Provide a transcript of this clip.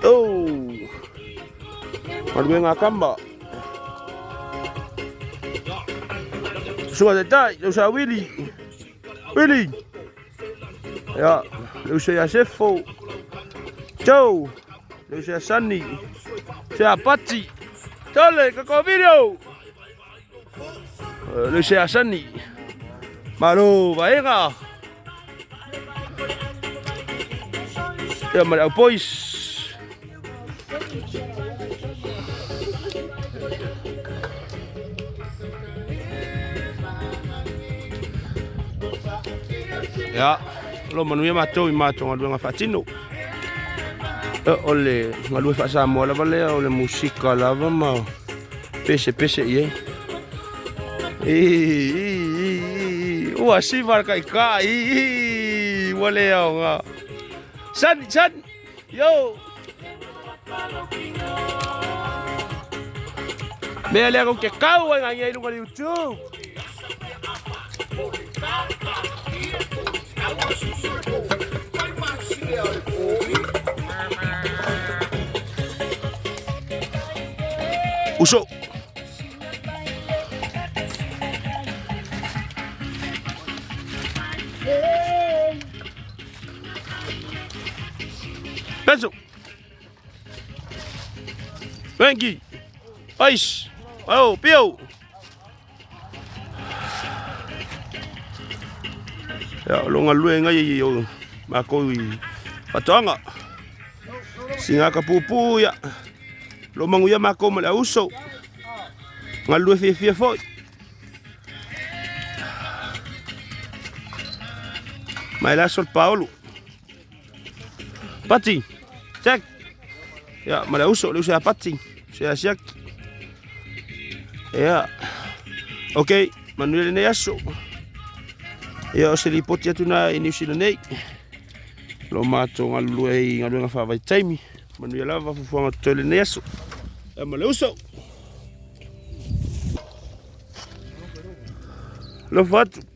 Oh. Galuega a kama. Susuga taitai, le uso ia Wili. Wili. Ia, le uso ia Sefo. Joe. Le uso ia Sani. Uso ia Pati. Tole, kako video. Le uso ia Sani. Malo vaega. Ia ma le au boys. Ia, o lo manuia matou i matou galuega faatino. O le galue faa-Samoa lava lea, o le musika lava ma pesepese i ai. Ua siva le taitai, ua le aoga. Sani, sani, yo! Mea lea kou te kau ai ngai i luga o le YouTube. Uso. Benzo. Wengi. Ais. Oh, Pio. Ia, o lo galue ngai i o makou i Faatoaga. Singa ka pupu ia. Lo manguia makou ma le auso. Galue fiafia foi. Mai le aso le paolo. Pati. Jack. Ia, ma le auso, le uso ia Pati. Uso ia Siaki. Ia. Ok, manuia lenei aso. Ia, o se lipoti atu na i New Zealand nei. Lo matou galulue i galuega faavaitaimi. Manuia lava fuafuaga totoe lenei aso. Ia ma le uso. Alofa atu.